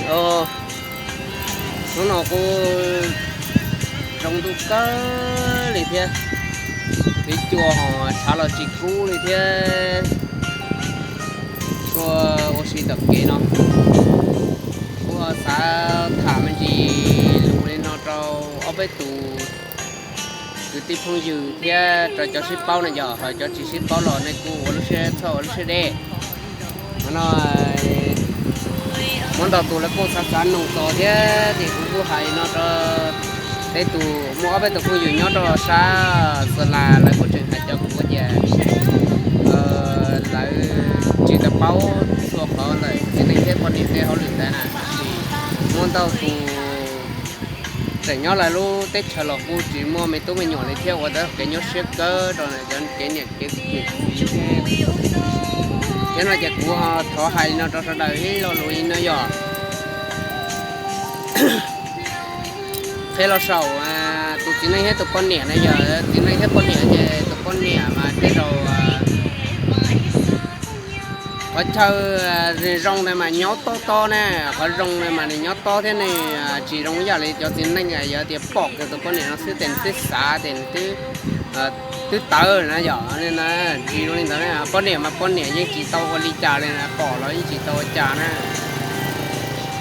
Os, hnub no kuj zoo ntuj kawg li thiab, teb cua ho tshav los tsis kub li thiab, tuaj ua si tom kev no. Kuv xav tham me ntsis lus li no rau ob peb tus kwv tij phooj ywg thiab rau cov sib paub no yog, ho cov tsis sib paub los nej kuj ua lub siab txhob ua lub siab deb. Qhov no muab ntau tus lawv kuj xav xav nug txog thiab ces kuv kuj hais no rau tej tus, muaj ob peb tus phooj ywg nyob rau sab Xa Las lawv kuj tseem hais rau kuv tias lawv tsis tau paub txhua qhov ntawm txiv neej thiab poj niam tej hauj lwm ntawd na, tab sis muaj ntau tus tseem nyob lawv lub teb chaws los kuj tsis muaj me tub me nyuam li thiab ua tau kev nyuaj siab kawg rau cov kev niam kev txiv thiab no ces kuv ho thov hais li no rau sawv daws ib lo lus li no yog qhia los saum tus txiv neej thiab tus poj niam na, yog txiv neej thiab poj niam ces tus poj niam mas tej zaum qhov chaw zoo na mas nyob tob tob na, qhov zoo na mas nws nyob tob thiab ne. Tsis zoo ib yam li cov txiv neej yog tias pom kiag tus poj niam no xwb ces nws twb xav tias nws twb, twb tawv na yom. Tsis zoo li ntawd, poj niam mas poj niam yeej tsis tau ua li cas li, pom los yeej tsis tau ua cas na.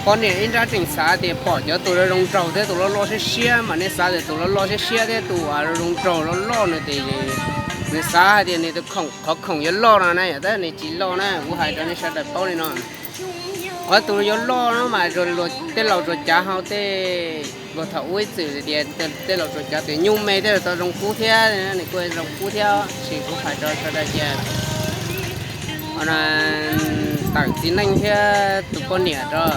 Poj niam ib nrab tseem xav tias pom cov tus zoo zoo nraug thiab tus loj loj siab siab mas nej xav tias tus loj loj siab siab thiab tus zoo zoo nraug loj loj no ces nws xav hais tias nws tus khoom, qhov khoom yuav loj no na yom, tab sis nws tsis loj na. Kuv hais rau nej sawv daws paub li no, qhov tus yuav loj no mas tej laus tsuas cav hau tej, puag thaum ub ib txwm tias tej laus tsuas cav tias nyuj me thiaj tau zoo kub thiab, nws kuj zoo kub thiab. Tab sis kuv hais rau sawv daws tias tawm txiv neej thiab tus poj niam rau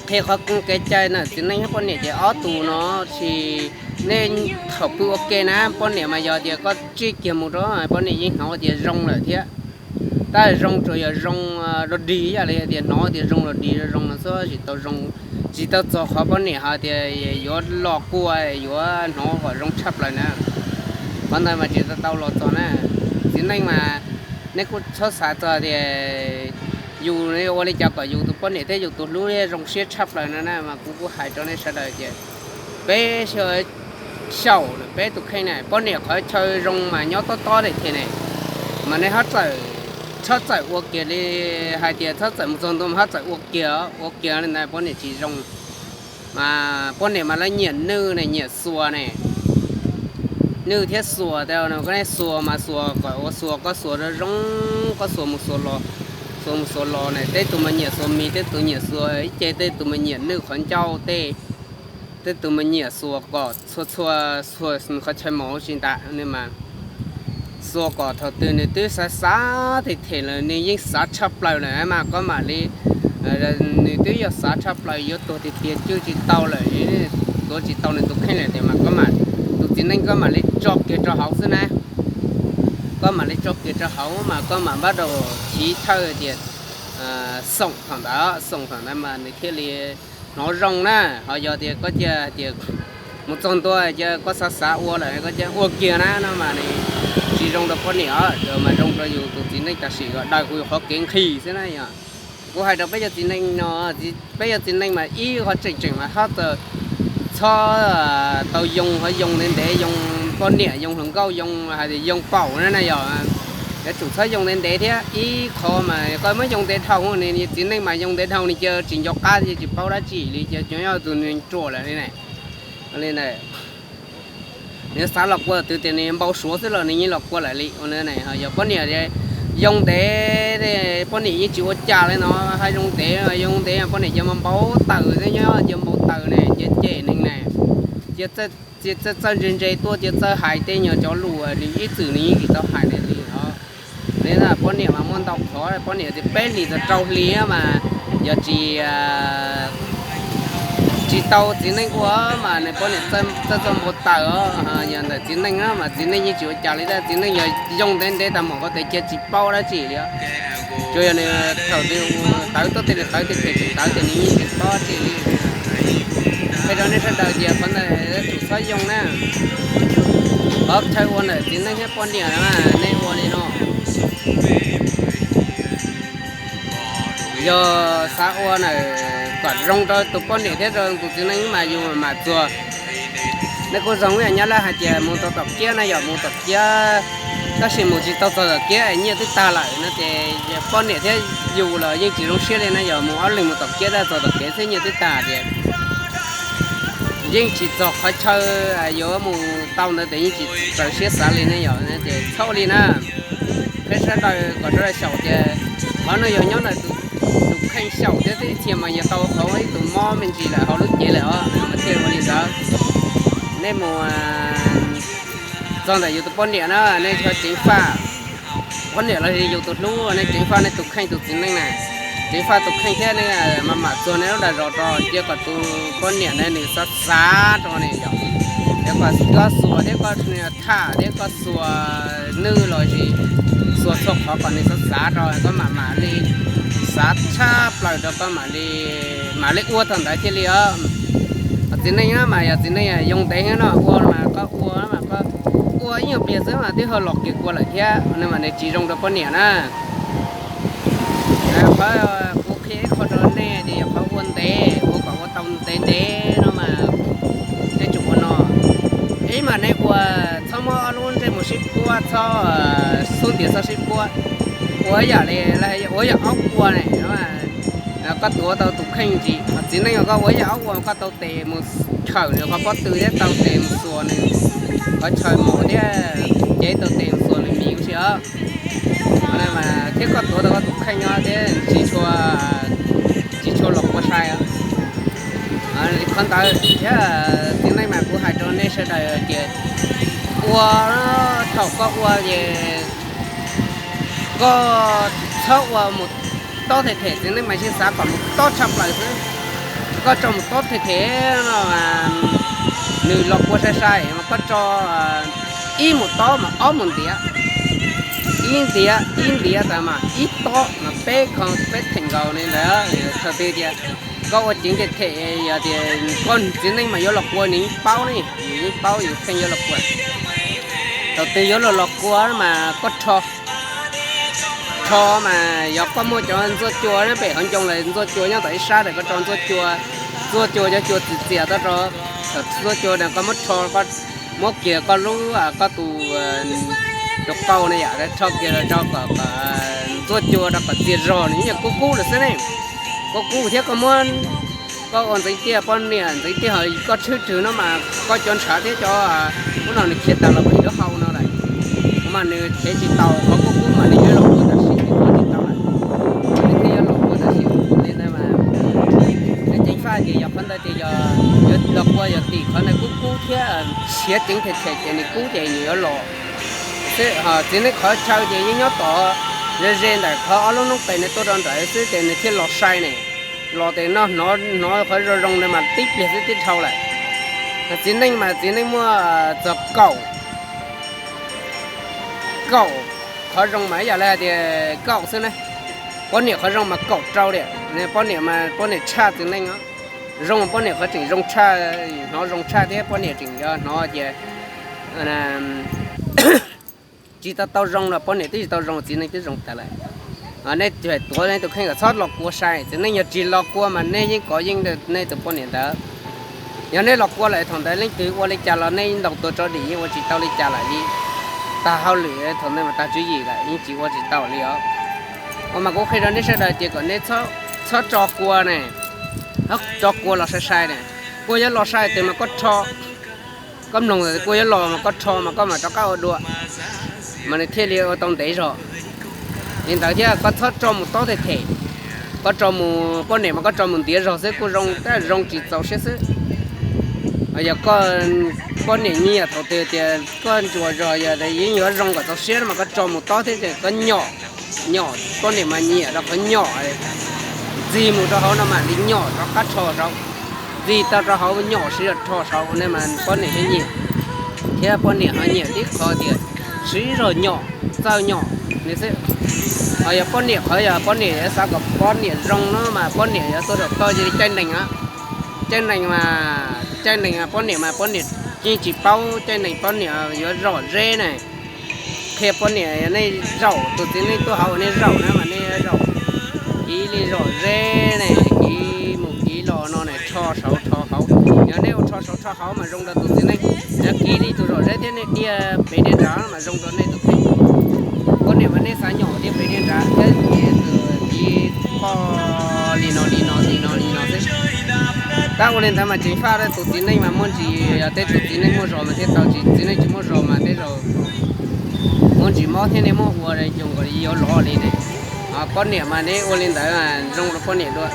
qhia qhov kev cai ntawm txiv neej thiab poj niam ces ob tus no tsis, nej thaum pw ua ke na poj niam mas yog tias koj tsij kiag mus rau poj niam yeej hnov tias zoo lawm thiab. Tab sis zoo tsuas yog zoo rau dig ib yam li tias hnov tias zoo los dig zoo no xwb, tsis tau zoo, tsis tau txog qhov poj niam hais tias yuav los kua yuav hnov kom zoo tshaj plaws na. Qhov ntawd mas tsis tau tau los txog na. Txiv neej mas nej kuj txhob xav txog tias yus ua li cas kom yus tus poj niam thiab yus tus hlub zoo siab tshaj plaws no na. Mas kuv kuj hais rau nej sawv daws tias peb xyaum peb tus kheej na, poj niam qhov chaw zoo mas nyob tob tob tiag tiag ne, mas nej txhob txawm ua kiag li, hais tias txhob txawm mus txog ntua mas txhob txawm ua kiag, ua kiag li ntawd poj niam tsis zoo. Mas poj niam mas lawv nyiam nwj ne, nyiam xuas ne, nwj thiab xuas. Koj xuas mas xuas kom ua xuas, koj xuas zoo zoo, koj xuas mus xuas los, xuas mus xuas los ne, tej tus mas nyiam xuas mis, tej tus nyiam xuas ib ce, tej tus mas nyiam nwj qhov ncauj tej, tej tus mas nyiam xuas kom txhua txhua, xuas qhov chaw mos tsis ntas ne mas xuas kom thaum twg nws twb xav xav tiag tiag lawm, nws yeej xav tshaj plaws lawm mas koj mam li, nws twb yog xav tshaj plaws yuav tuag tiag tiag cwj tsis tau lawm, tuav tsis tau nws tus kheej lawm tiag mas koj mam, tus txiv neej koj mam li tso kiag rau hauv xwb na. Koj mam li tso kiag rau hauv mas koj mam npaj rau chiv thawj tias xoom thaum ntawd, xoom thaum ntawd mas nws thiaj li hnov zoo na. Ho yog tias koj cia tias mus txog ntua cia koj xav xav ua lawm koj cia ua kiag na no mas nws tsis zoo rau poj niam, mas zoo rau yus tus txiv neej tam sim kom daws kuv yus qhov kev nqhis xwb na yom. Kuv hais rau peb cov txiv neej no, peb cov txiv neej mas ib qhov tseem tseem mas txhob txawm, txhob tau yoo, qhov yoo ntev ntev, yoo poj niam, yoo hluas nkauj, yoo hais tias yoo paum na na yom. Yuav tsum txhob yoo ntev ntev thiab. Ib qho mas koj muab yoo ntev dhau, txiv neej mas yoo ntev dhau nws cia tsis nco qab, cia tsis paub dab tsi li, cia nyob tus nws ruam lawm li na. Li ntawd, nws xav los kua twg tias nws npau suav xwb los nws yeej los kua lawm li. Yog poj niam yoo ntev, poj niam yeej tsis ua cas li no, hais zoo ntev, yoo ntev poj niam cia npau taws xwb, nyob cia npau taws ne, cia cem neeg ne, cia txawj txawj ntse ntse tuaj, cia txawj hais tej nyuag cov lus nws ib txwm nws yeej tsis tau hais li os. Li poj niam mas muaj ntau qhov, poj niam tias peb hlis txog rau hli mas yog tsis, tsis tau txiv neej ua mas nws poj niam txawj txawj npau taws os. Yog ntawm txiv neej mas txiv neej yeej tsis ua cas li tab, txiv neej yog yoo ntev ntev tas mom ko tes cia tsis paub dab tsi li. Tsuas yog nws thaum twg tawv tuaj tej nws tawv tiag tiag, tsis tawv tiag nws yeej tsis paub dab tsi li. Qhia rau nej sawv daws tias qhov ntawd yuav tsum txhob yoo na. Qhov chaw ua ntawm txiv neej thiab poj niam na, nej ua li no. Yog xav ua ntawm Kom zoo rau tus poj niam thiab rau tus txiv neej mas yus mam txuag. Nej kuj zoo ib yam nyob lawm hais tias mus txog tom kiab na, yog mus tom kiab tab sis mus tsis tau txog tom kiab nyiaj twb tag lawm no ces poj niam thiab yus los yeej tsis zoo siab li na. Yog mus ob leeg mus tom kiab tab txog tom kev xwb nyiaj twb tag ces yeej tsis txog qhov chaw yuav mus tau ntawd ces yeej tsis txaus siab xav li ne yom. Ces txhob ua li na, peb sawv daws kom sawv daws xyaum tias qhov no yog nyob ntawm tus kheej xyaum thiab, ib txhia mas yog tau qhov ib tug mob me ntsis lawm hauv lub cev lawm os, mas thiaj ua li ntawd. Nej mus txog ntawm yus tus poj niam na, nej txhob ceev faj. Poj niam los yog yus tus hlub, nej ceev faj nej tus kheej tus txiv neej na, ceev faj tus kheej thiab nej mam mam txuag nej lub dag zog rau, cia kom tus poj niam na nws xav xav rau nej yom. Yog kom koj xuas thiab koj tham thiab koj xuas nwj los sis xuas txhua qhov kom nws xav xav rau, koj mam mam li xav tshaj plaws rau koj mam li, mam li ua thaum ntawd thiaj li os. Txiv neej mas yog txiv neej yoo ntev thiab no, ua mas koj ua mas koj ua ib nyuag pliag xwb mas twb ho los kiag kua lawm thiab, no mas nws tsis zoo rau poj niam na. Qhov kuv qhia ib qho rau nej ces yog qhov ua ntev, ua kom ua tau ntev ntev no mas nej tsum ua no. Ib mas nej ua, txhob muab ob lub ntsej muag sib puab, txhob xub ntiag txhob sib puab. Ua ib yam li, ua yam ob ua ne, koj tuav tau tus kheej ntsis. Txiv neej mas koj ua ib yam ob ua, koj tau tes mus khawm nws qhov pob tw thiab tau tes mus xuas nws qhov chaw mos thiab, ces tau tes mus xuas nws mis ua si os. Thiab koj tuav tau koj tus kheej no thiab tsis tshua, tsis tshua los kua sai. Qhov ntawd thiab txiv neej mas kuv hais rau nej sawv daws tias ua, thaum koj ua ces koj txhob ua mus tob them them, txiv neej mas yeej xav kom mus tob tshaj plaws xwb. Koj tso mus tob them them no nws los kua sai sai, mas koj tso ib mus tob mas ob mus ntiav, ib ntiav ib ntiav tas mas ib tob mas peb kho peb theem nkaus li ntawd. Thaum twg tias koj ua ceev them them, yog tias koj txiv neej mas yuav los kua nws yeej paub ne, nws yeej paub yus kheej yuav los kua. Thaum twg yuav los los kua mas koj rho, rho mas yog koj muaj cov ntxuaj cua nyob pem hauv ncoo los ntxuaj cua nyob tom ib sab ntawm, koj rho ntxuaj cua, ntxuaj cua cov cua txias txias tau rau, thaum ntxuaj cua na koj muab rho, muab kiag koj lub, koj tus, tus qau na yom, rho kiag rau kom ntxuaj cua rau kom txias zog nws yeej kub kub lawm xwb ne. Kub kub thiab koj muab, koj ua ntxeev tiaj poj niam ntxeev tiaj ho koj tshwj rwg no mas koj cov ntshav thiab cov ub no nws khiav tas los pem lub hau no lawm, mas nws thev tsis tau, qhov kub kub mas nws yuav los kua tam sim, nws kua tsis tau lawm, nws thiaj yuav los kua tam sim li ntawd mas. Ceev faj ces yog qhov ntawd ces yog yuav los kua yog tim qhov ntawd kub kub thiab siav ceev them them ces nws kub ces nws yuav los xwb. Txiv neej qhov chaw ces yeej nyob tom ze ze ntawm qhov ob lub noob qes no tuaj rau nrawd xwb ces nws thiaj los sai ne. Los tes no hnov hnov qhov zoo zoo ntawd mas tib pliag xwb twb dhau lawm. Txiv neej mas txiv neej muaj txog kaum, kaum qhov zoo mas ib yam li hais tias kaum xwb na. Poj niam qhov zoo mas kaum rau tiam, poj niam mas poj niam tshaj txiv neej os. Zoo poj niam qhov tseem zoo tshaj, hnov zoo tshaj thiab poj niam tseem yuav hnov tias tsis tau tau zoo los poj niam twb tsis tau zoo, txiv neej twb zoo tas lawm. Nej tuav nej tus kheej kom txhob los kua sai, txiv neej yog tsis los kua mas nej yeej kov yeej nej tus poj niam ntawd. Yog nej los kua lawm thaum ntawd leej twg ua li cas los nej ntaus tuag tso dim yeej ua tsis tau li cas lawm li. Tag hauj lwm thaum ntawd mas tag tswv yim lawm yeej tsis ua tsis tau li os. Ua mas kuv qhia rau nej sawv daws tias kom nej txhob tso kua ne, tso kua los sai sai ne. Kua yuav los sai tes mas koj rho, koj mloog kua yuav los mas koj rho mas koj mam rov qab ua dua, mas nws thiaj li ua tau ntev zog. Li ntawd thiab koj txhob tso mus tob them them, koj tso mus poj niam mas koj tso mus ntiav zog xwb kuj zoo, tab zoo tsis txaus siab xwb. Yog koj poj niam nyiam thaum twg tias koj ntsuas zog yog yeej yuav zoo kom txaus siab mas koj tso mus tob thiab ces koj nyom, nyom poj niam mas nyiam rau qhov nyom, ntxig mus rau hauv no mam li nyom rov qab rho saud, ntxig tau rau hauv nyom siv zog rho saud ne mas poj niam thiaj nyiam. Thiab poj niam ho nyiam tib qho tias siv zog nyom, txawj nyom li xwb. Ho yog poj niam qhov yog poj niam yuav xav kom poj niam zoo no mas poj niam yuav tuaj zaum toj cia li caij nees. Caij nees mas, caij nees poj niam mas poj niam yeej tsis paub, caij nees poj niam yuav zom zeb ne. Qhia poj niam nej zaum, tus txiv neej tuaj hauv nej zaum na mas nej zaum, kiv li zom zeb ne, kiv mus kiv Rau hauv mas zoo rau tus txiv neej, yog kis li tus zom zeb thiab nej diaj pem diaj nrad mas zoo rau nej tus kheej. Poj niam mas nej xav nyom diaj pem diaj nrad thiab ces tus txiv poj li no li no li no li no xwb. Tab ua li ntawd mas tseem faj tus txiv neej mas muaj ntsis, yog tej tus txiv neej muaj zog mas thiaj tau, tsis txiv neej tsis muaj zog mas tej zaum muaj ntsis mob thiab nej muab ua yoos kom yuav lov li ne. Poj niam mas nej ua li ntawd zoo rau poj niam dua.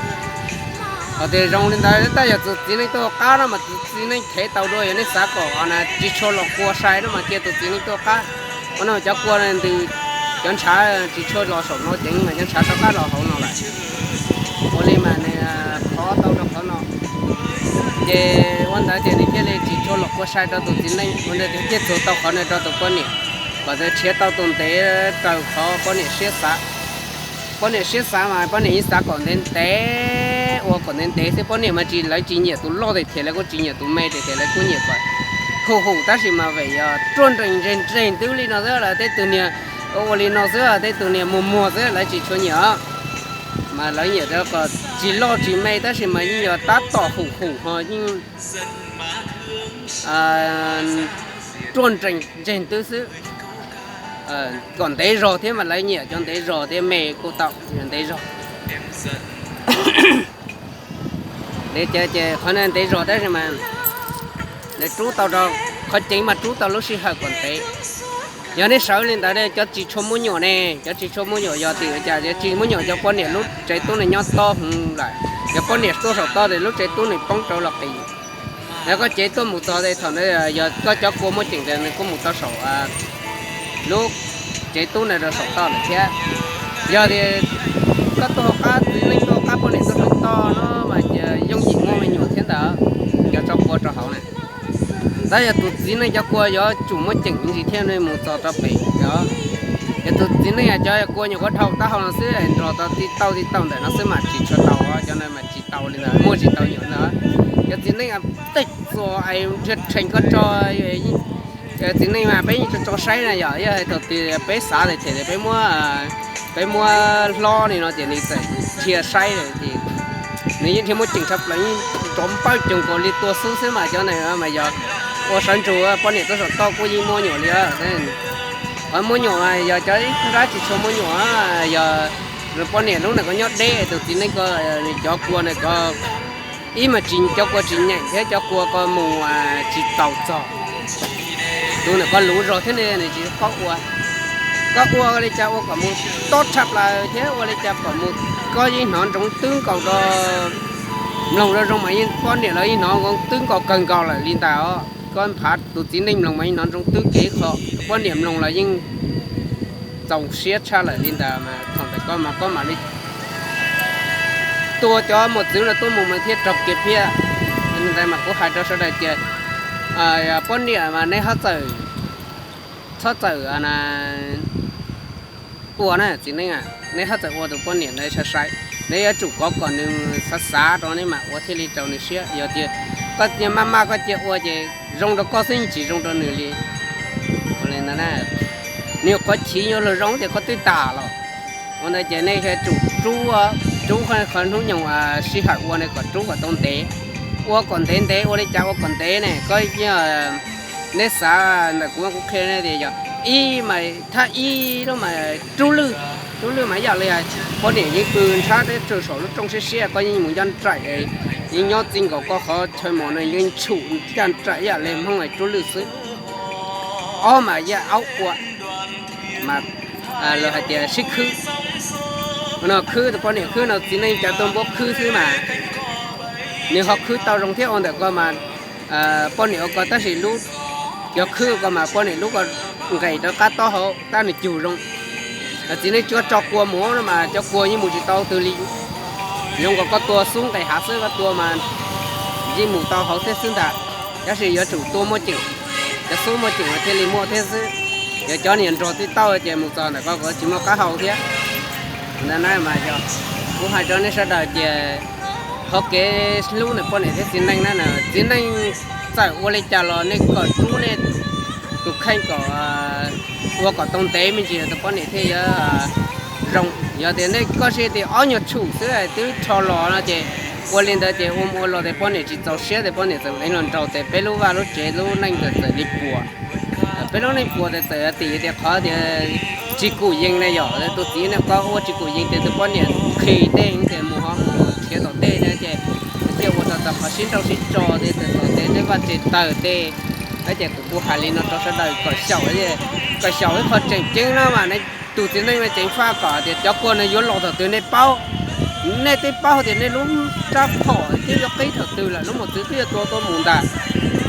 Hos tias zoo li ntawd tab yog tus txiv neej tuaj hauv qab no mas tus txiv neej thev tau dua, yog nej xav kom tsis tshua los kua sai no mas cia tus txiv neej tuaj qab. Ua no cov kua ntws, cov ntshav tsis tshua los saum no ceev mas cov ntshav rov qab los hauv no lawm. Ua li mas nws qhov tau rau qhov no, ces ua ntawd ces nws thiaj li tsis tshua los kua sai rau tus txiv neej, ua ntawd thiaj txuag tau qhov no rau tus poj niam, kom nws nrhiav tau tus ntev raws qhov poj niam siab xav. Poj niam siab xav mas poj niam yeej xav kom ntev ntev, ua kom ntev ntev xwb. Poj niam mas tsis, lawv tsis nyiam tus loj tes thiaj, lawv kuj tsis nyiam tus me tes thiaj, lawv kuj nyiam kom hum hum tab sis mas vim yog ruaj nrees ntseg ntseg ntws li no xwb, lawv tej tus niag ua li no xwb, tej tus niag muag muag xwb lawv tsis tshua nyiam os. Mas lawv nyiam rau kom tsis loj tsis me tab sis mas yeej yog tab tom hum hum ho yeej ruaj nrees ntseg ntws xwb. Kom ntev zog thiab mas lawv nyiam cov ntev zog thiab, me kuj tau ntev zog. Ces qhov no ntev zog tab sis mas nws rub tau rau, qhov ceev mas rub tau lub sij hawm kom ntev. Yog nej sawv li ntawd cov tsis tshua muaj nyuam ne, cov tsis tshua muaj nyuam yog tim li cas? Cov tsis muaj nyuam cov poj niam lub tsev tub nws nyob tob hwv lawm, cov poj niam tuaj saum toj tes lub tsev tub nws poob rau los qis. Yog koj cev tuaj mus txog tes thaum ntawd yog koj cov kua muaj ceem tes nws kuj mus tau saum lub tsev tub ntawd rau saum toj lawm thiab. Yog tias koj tuaj hauv qab, txiv neej tuaj hauv qab poj niam tuaj saum toj no mas yooj yim muaj me nyuam thiab ntawd, cov tso kua rau hauv na. Tab yog tus txiv neej cov kua yuav tsum muaj ceem ntsis thiab nws mus txog rau pem os. Yog tus txiv neej cov kua nyuam qhuav dhau taub hau no xwb, nrog tau tib tauj tib tauj ntawm no xwb mas tsis tshua tau, cov no mas tsis tau li ntawd, muaj tsis tau nyuam ntawd. Cov txiv neej tej txuas nrhiav rhees koj tso, txiv neej mas peb yeej tso tso saib na yom, yog hais thaum twg peb xav tias them peb muab, peb muab hlob li no ces nws txawm dhia saib lawm ces nws yeej dhia muab ceem tshaj plaws, yeej nrov npawj coog nkaus li tua xub xwb mas cov ntawd mas yog ua sawv ntsug poj niam tuaj saum toj kuj yeej muaj nyuam li. Qhov muaj nyuam mas yog cov ib nrab tsis tshua muaj nyuam, yog poj niam lub ntawm ko nyob deb tus txiv neej ko, nws cov kua ntawm ko ib mas tsis, cov kua tsis nyeem thiab cov kua ko mus tsis txaus txog. Tus ntawm ko luv zog thiab ne nws tsis paub ua. Koj ua li cas ua kom mus tob tshaj plaws thiab ua li cas kom mus, koj yeej hnov ntsoov twb nkaus rau, mloog rau zoo mas yeej poj niam los yeej hnov ntsoov twb nkaus kawg nkaus lawm li ntawd os. Koj nphav tus txiv neej mloog mas yeej hnov ntsoov twb kev qho, poj niam mloog los yeej txaus siab tshaj lawm li ntawd mas thaum ntawd koj mas koj mam li tua cov mos txwv no tuaj mus mas thiaj raug kev phiaj. Li ntawd mas kuv hais rau sawv daws tias poj niam mas nej txhob txawm, txhob txawm ua na txiv neej, nej txhob txawm ua tus poj niam ntawd sai sai. Nej yuav tsum kov kom nws xav xav rau nej mam ua thiaj li raug nws siab. Yog tias koj cia maj maj koj cia ua ces zoo rau koj xwb yeej tsis zoo rau nws li. Nws qhuav chiv yuav luag zoo tias koj twb tas los. Ua ntawd ces nej yuav tsum rub, rub qhov hnub nyoog sij hawm ua ne kom rub kom tau ntev. Ua kom ntev ntev, ua li cas ua kom ntev ne? Koj, nej xav ntawm kuv, kuv qhia nej tias yog ib mas thab ib lub mas rub lwj, rub lwj mas ib yam li poj niam yeej pw ntshab teb tsaws saum lub rooj siab siab, koj yeej mus ncaj nraim, yeej nyob txij nkaus koj qhov chaw mos no yeej tshum ncaj nraim ib yam li Hmoob rub lwj xwb. Ob mas yog aub ua, mas lawv hais tias sib khwb. No khwb tus poj niam khwb no txiv neej cov tuaj npuab khwb xwb mas nws ho khwb tau zoo thiab. Ua ntawm ko mas poj niam ua ko tab sis lub, yog khwb ua ko mas poj niam lub ko nqes rau qab taub hau tab nws cug zoo. Txiv neej tsuas tso kua mus no mas cov kua yeej mus tsis tau twg li. Zoo nkaus koj tua xub nqes hav xwb, koj tua mas yeej mus tau hauv thiab xwb ntag. Tab sis yuav tsum tua muaj ceem, cov xub muaj ceem mas thiaj li muaj thiab xwb. Yog cov niag nrog tib tauj ces mus txog ntawm ko kuj tsis muaj qab hau thiab. Ntawd na mas yog kuv hais rau nej sawv daws tias qhov kev hlub ntawm poj niam thiab txiv neej na, txiv neej txawm ua li cas los nej kom rub nej tus kheej kom ua kom tau ntev me ntsis tus poj niam thiaj yuav zoo. Yog tias nej koj sib tias ob nyuag tshum xwb twb rho los no ces Ua li ntawd ces ua mus ua los ces poj niam tsis txaus siab ces poj niam txawm ev los nraus ces peb lub vaj lub tsev lub neej txawm txawm li puas. Peb lub neej puas txawm txawm tim tias qhov tias tsis kum yees na yom, tus txiv ne qhov ua tsis kum yees ces tus poj niam nqhis tej ces mus ho mus nrhiav tom tej na ces thiaj ua rau txog qhov sib nrauj sib tso ces txawm tom tej tej vaj tsev taws tej, ces kuv kuj hais li no rau sawv daws kom xyaum, kom xyaum ib qho tseem ceeb na mas tus txiv neej no ceev faj kom tias cov kua no yuav los thaum twg nej paub, nej twb paub tias nej lub rab phom twb yuav qib thaum twg lawm, lub mos txwv twb yuav tua tuaj mus ntag,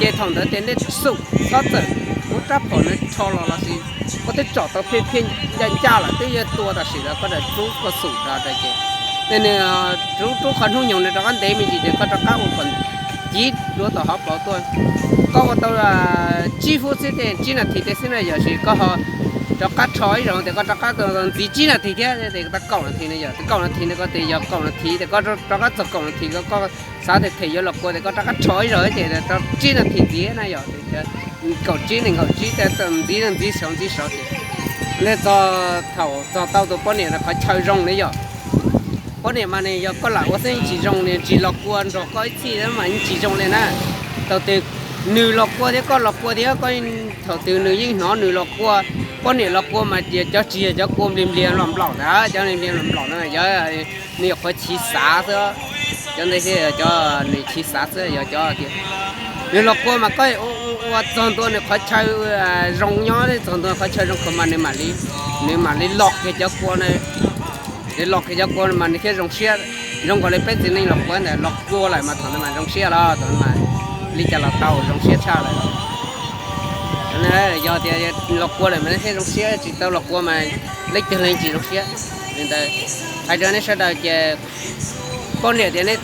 ces thaum ntawd ces nej xum txhob txawm muab rab phom no rho los lossis koj twb tsom tau pheej pheej ncaj ncaj lawm twb yuav tua tam sim los koj rov rub koj xum rau ces, nej nws rub rub qhov hnub nyoog nws rov qab ntev me ntsis ces koj rov qab ua kom civ dua tom hauv paus tuaj. Koj ua tau tsib fub xwb ces tsib nas this tej xwb na yom, sis koj ho rov qab rho ib zaug ces koj rov qab ntxiv tsib nas this thiab ces tau kaum nas this na yom, kaum nas this no koj tias yog kaum nas this ces koj rov qab txog kaum nas this, koj xav them yuav los kua ces koj rov qab rho ib zaug ces rau tsib nas this ntxiv na yom, kaum tsib nees nkaum tsib ntxiv ntxiv saud ntxiv saud ces nej txog thaum txog tau tus poj niam qhov chaw zoo na yom. Poj niam mas nws yog koj lam ua xwb yeej tsis zoo, nws tsis los kua nrog koj ib txhij mas yeej tsis zoo li na. Thaum twg nws los kua thiab koj los kua thiab koj, thaum twg nws yeej hnov nws los kua. Poj niam los kua mas tias cov tsis yog cov kua npli npli los nplaum ntag, cov npli npli los nplaum no yog nws yog qhov chiv xav xwb. Cov ntawd thiaj yog cov nws chiv xav xwb, yog cov tias nws los kua mas koj ua txog ntua nws qhov chaw zoo nyob, txog ntua qhov chaw zoo kawg mas nws mam li, nws mam li los kiag cov kua na. Nws los kiag cov kua mas nws thiaj zoo siab, zoo nkaus li peb txiv neej los kua ntawd, los kua lawm mas thaum ntawd mas zoo siab los thaum ntawd mas li cas los tau zoo siab tshaj lawm. Yog tias los kua lawm mas nws thiaj zoo siab, tsis tau los kua mas leej twg leej tsis zoo siab. Li ntawd hais rau nej sawv daws ces poj niam tias nej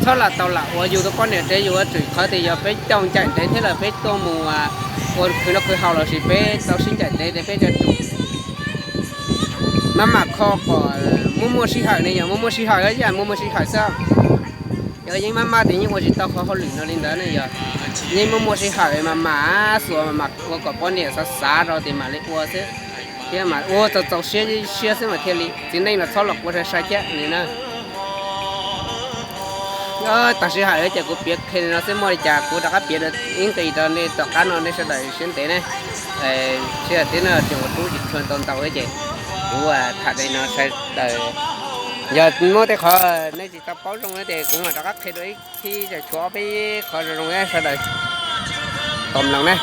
txhob lam tau lam ua yus tus poj niam tsev, yus ua tsum qhov tias yog peb coj ncaim ntev thiab lawm peb tuaj mus ua khwv noj khwv haus lossis peb tau sib ncaim ntev tias peb coj tsum maj mam kho kom muaj muaj sij hawm ne, yog muaj muaj sij hawm yam muaj muaj sij hawm xwb. Yog yeej maj maj tias yeej ua tsis tau qhov hauj lwm no li ntawd ne, yog yeej muaj muaj sij hawm mas mam xuas mam ua kom poj niam xav xav rau tias mam li ua xwb, thiab mam ua txaus txaus siab siab xwb mas thiaj li. Txiv neej los txhob los kua sai sai thiab li na. Tam sim hais ces kuv piav qhia li no xwb, muaj li cas kuv rov qab piav ib nqis rau nej tom qab no nej sawv daws siab ntev ne. Sij hawm tib no tseem ua rub tsis tshua tau ntau ces kuv tham li no sawv daws, yog muaj tej qhov nej tsis tau paub zoo ces kuv mam rov qab qhia dua ib thib, tshuav ob peb qhov zoo zoo sawv daws tau mloog ne.